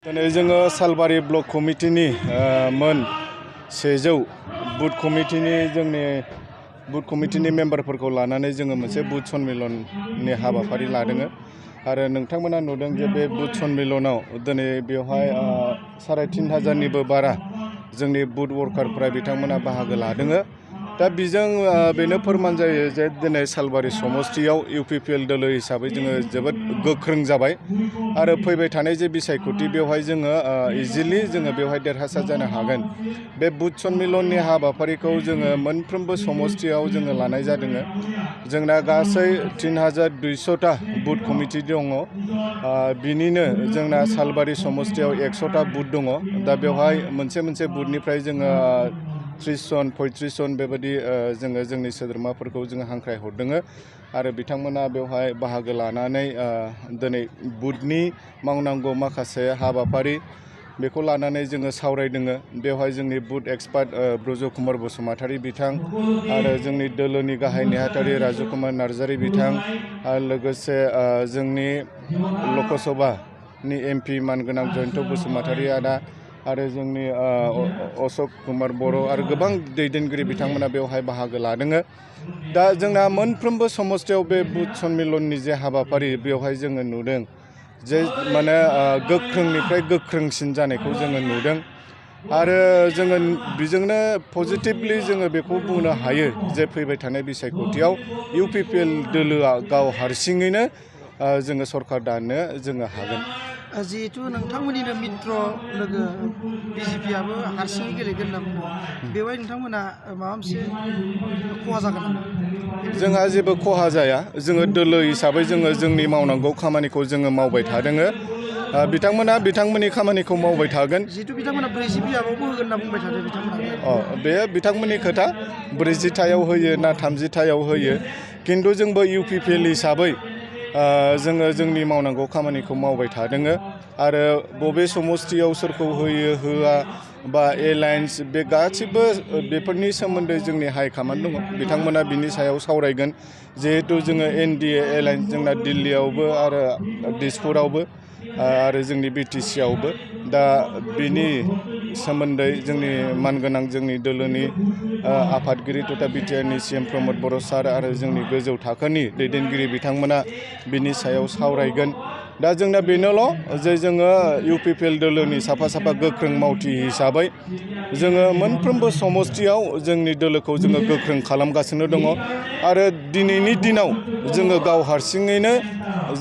दिनै जोङो सालबारि ब्लक कमिटिनि मोन 100 बुथ कमिटिनि जोंनि बुथ कमिटिनि मेम्बारफोरखौ लानानै जोङो मोनसे बुथ सन्मिलननि हाबाफारि लादों आरो नोंथांमोना नुदों जे बे बुथ सन्मिलनाव दिनै बेवहाय 3500निबो बारा जोंनि बुथ वर्कारफोरा बिथांमोना बाहागो लादों। दा बिजों बेनो फोरमान जायो जे दिनै सालबारि समस्तियाव इउपिपिएल दोलो हिसाबै जोङो जोबोद गोख्रों जाबाय आरो फैबाय थानाय जे बिसायख'थि बेवहाय जोङो इजिलि जोङो बेवहाय देरहासार जानो हागोन। बे बुथ सन्मिलननि हाबाफारिखौ जोङो मोनफ्रोमबो समस्तियाव जोङो लानाय जादों। जोंना गासै 3200टा बुथ कमिटि दङ। बिनिनो जोंना सालबारि समस्तियाव 100टा बुथ दङ। दा बेवहाय मोनसे बुथनिफ्राय जोङो 30 जन 35 जन बेबायदि जोङो जोंनि सोद्रोमाफोरखौ जोङो हांख्राय हरदों आरो बिथांमोना बेवहाय बाहागो लानानै दिनै बुथनि मावनांगौ माखासे हाबाफारि बेखौ लानानै जोङो सावरायदों। बेवहाय जोंनि बुथ एक्सपार्ट ब्रज कुमार बसुमतारी बिथां आरो जोंनि दोलोनि गाहाय नेहाथारि राजु कुमार नार्जारी बिथां आरो लोगोसे जोंनि लकसभानि एमपि मानगोनां जयन्त बसुमतारी आदा आरो जोंनि अशक कुमार बर' आरो गोबां दैदेनगिरि बिथांमोना बेवहाय बाहागो लादों। दा जोंना मोनफ्रोमबो समस्तियाव बे बुथ सन्मिलननि जे हाबाफारि बेवहाय जोङो नुदों जे माने गोख्रोंनिफ्राय गोख्रोंसिन जानायखौ जोङो नुदों आरो जोङो बेजोंनो पजिटिभलि जोङो बेखौ बुंनो हायो जे फैबाय थानाय बिसायख'थियाव इउपिपिएल दोलोआ गाव हारसिङैनो जोङो सरकार दानो जोङो हागोन। जिहेतु नोंथांमोननिनो मित्र लोगो बिजेपिआबो हारसिङै गेलेगोन होनना बुंदों, बेवहाय नोंथांमोना माबा मोनसे खहा जागोन नामा? जोंहा जेबो खहा जाया। जोङो दोलो हिसाबै जोङो जोंनि मावनांगौ खामानिखौ जोङो मावबाय थादों। बिथांमोना बिथांमोननि खामानिखौ मावबाय थागोन। जिहेतु बिथांमोना 40 बिघाबावबो होगोन होनना बुंबाय थादों बिथांमोना। बेयो बिथांमोननि खोथा 40थायाव होयो ना 30थायाव होयो, खिन्थु जोंबो इउपिपिएल हिसाबै जोङो जोंनि मावनांगौ खामानिखौ मावबाय थादों आरो बबे समस्तियाव सोरखौ होयो होआ बा एलायन्स बे गासिबो बेफोरनि सोमोन्दै जोंनि हाइकमान्ड दङ। बिथांमोना बिनि सायाव सावरायगोन। जिहेतु जोङो एनडिए एलायन्स जोंना दिल्लीयावबो आरो दिसपुरावबो आरो जोंनि बिटिसिआवबो दा बिनि सोमोन्दै जोंनि मानगोनां जोंनि दोलोनि आफादगिरि तथा बिटिआरनि सिएम प्रमद बर' सार आरो जोंनि गोजौ थाखोनि दैदेनगिरि बिथांमोना बिनि सायाव सावरायगोन। दा जोंना बेनोल' जे जोङो इउपिपिएल दोलोनि साफा गोख्रों मावथि हिसाबै जोङो मोनफ्रोमबो समस्तियाव जोंनि दोलोखौ जोङो गोख्रों खालामगासिनो दङ आरो दिनैनि दिनाव जोङो गाव हारसिङैनो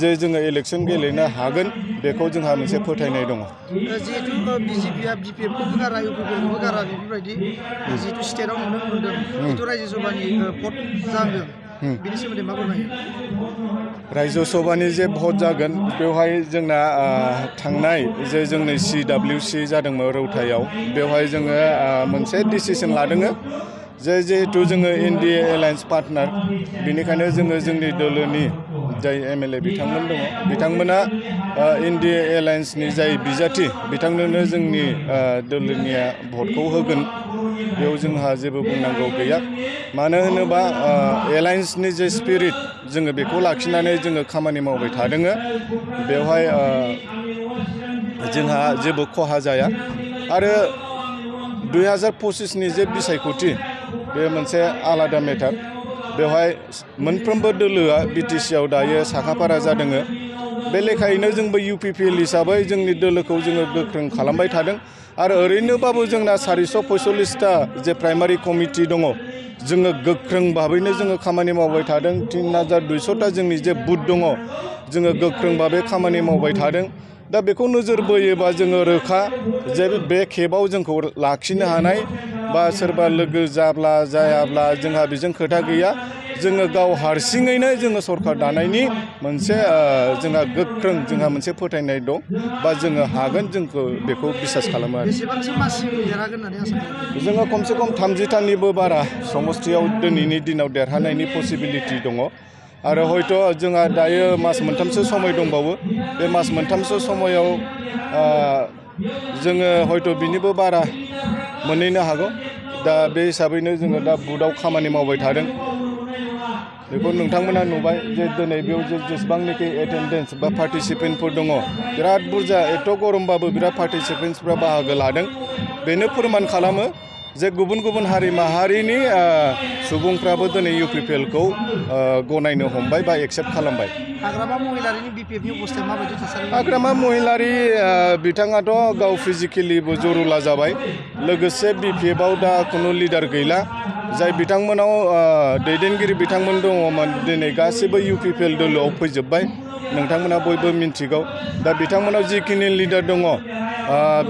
जे जोङो इलेक्सन गेलेनो हागोन बेखौ जोंहा मोनसे फोथायनाय दङ। जिहेतु बिजेपिआ बिपिएफखौबो गारा इउपिपिएलखौबो गारा बेफोरबायदि जिहेतु स्टेटआव नुनो मोनदों, जिहेतु रायजो सभानि भट जादों, बेनि सोमोन्दै मा फोरमायो? रायजो सभानि जे भट जागोन बेवहाय जोंना थांनाय जे जोंनि CWC जादोंमोन रौतायाव, बेवहाय जोङो मोनसे डिसिसन लादों जे जिहेतु जोङो एनडिए एलायन्स पार्टनार, बेनिखायनो जोङो जोंनि दोलोनि जाय एमएलए बिथांमोन दङ बिथांमोना एनडिए एलायन्सनि जाय बिजाथि बिथांनोनो जोंनि दोलोनिया भटखौ होगोन। बेयाव जोंहा जेबो बुंनांगौ गैया। मानो होनोबा एलायन्सनि जे स्पिरिट जोङो बेखौ लाखिनानै जोङो खामानि मावबाय थादों। बेवहाय जोंहा जेबो खहा जाया आरो 2025नि जे बिसायख'थि बे मोनसे आलादा मेटार। बेवहाय मोनफ्रोमबो दोलोआ बिटिसिआव दायो साखाफारा जादों। बे लेखायैनो जोंबो इउपिपिएल हिसाबै जोंनि दोलोखौ जोङो गोख्रों खालामबाय थादों आरो ओरैनोबाबो जोंना 445टा जे प्राइमारि कमिटि दङ, जोङो गोख्रों भाबैनो जोङो खामानि मावबाय थादों। 3200टा जोंनि जे बुथ दङ, जोङो गोख्रों भाबै खामानि मावबाय थादों। दा बेखौ नोजोर बोयोबा जोङो रोखा जे बे खेबाव जोंखौ लाखिनो हानाय बा सोरबा लोगो जाब्ला जायाब्ला जोंहा बेजों खोथा गैया। जोङो गाव हारसिङैनो जोङो सरकार दानायनि मोनसे जोंहा गोख्रों जोंहा मोनसे फोथायनाय दं बा जोङो हागोन, जोंखौ बेखौ बिसास खालामो आरो। बेसेबांसो मासिम देरहागोन होननानै आसा खालामो? जोङो खमसे खम 30थानिबो बारा समस्तियाव दिनैनि दिनाव देरहानायनि पसिबिलिटि दङ आरो हयथ' जोंहा दायो मास मोनथामसो समय दंबावो। बे मास मोनथामसो समायाव जोङो हयथ' बिनिबो बारा मोनहैनो हागौ। दा बे हिसाबैनो जोङो दा बुथआव खामानि मावबाय थादों। बेखौ नोंथांमोना नुबाय जे दिनै बेयाव जेसेबांनाखि एटेन्डेन्स बा पार्टिसिपेन्टफोर दङ बिराद बुरजा एथ' गरमबाबो बिराद पार्टिसिपेन्टसफ्रा बाहागो लादों बेनो फोरमान खालामो जे गुबुन गुबुन हारि माहारिनि सुबुंफ्राबो दिनै UPPLखौ गनायनो हमबाय बा एक्सेप्ट खालामबाय। हाग्रामा महिलारिनि BPFनि अबस्थाया माबायदि थासारि? हाग्रामा महिलारि बिथाङाथ' गाव फिजिकेलिबो जरुला जाबाय लोगोसे BPFआव दा खुनु लिडार गैला जाय बिथांमोनाव दैदेनगिरि बिथांमोन दङमोन दिनै गासैबो UPPL दोलोआव फैजोब्बाय नोंथांमोना बयबो मिन्थिगौ दा बिथांमोनाव जिखिनि लिडार दङ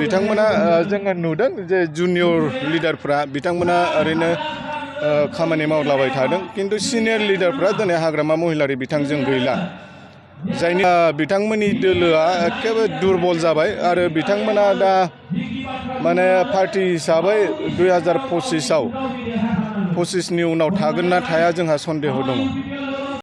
बिथांमोना जोङो नुदों जे जुनियर लिडारफ्रा बिथांमोना ओरैनो खामानि मावलाबाय थादों खिन्थु सिनियर लिडारफ्रा दिनै हाग्रामा महिलारि बिथांजों गैला जायनि बिथांमोननि दोलोआ एखेबारे दुरबल जाबाय आरो बिथांमोना दा माने पार्टि हिसाबै 2025 नि उनाव थागोन ना थाया जोंहा सन्देह दङ।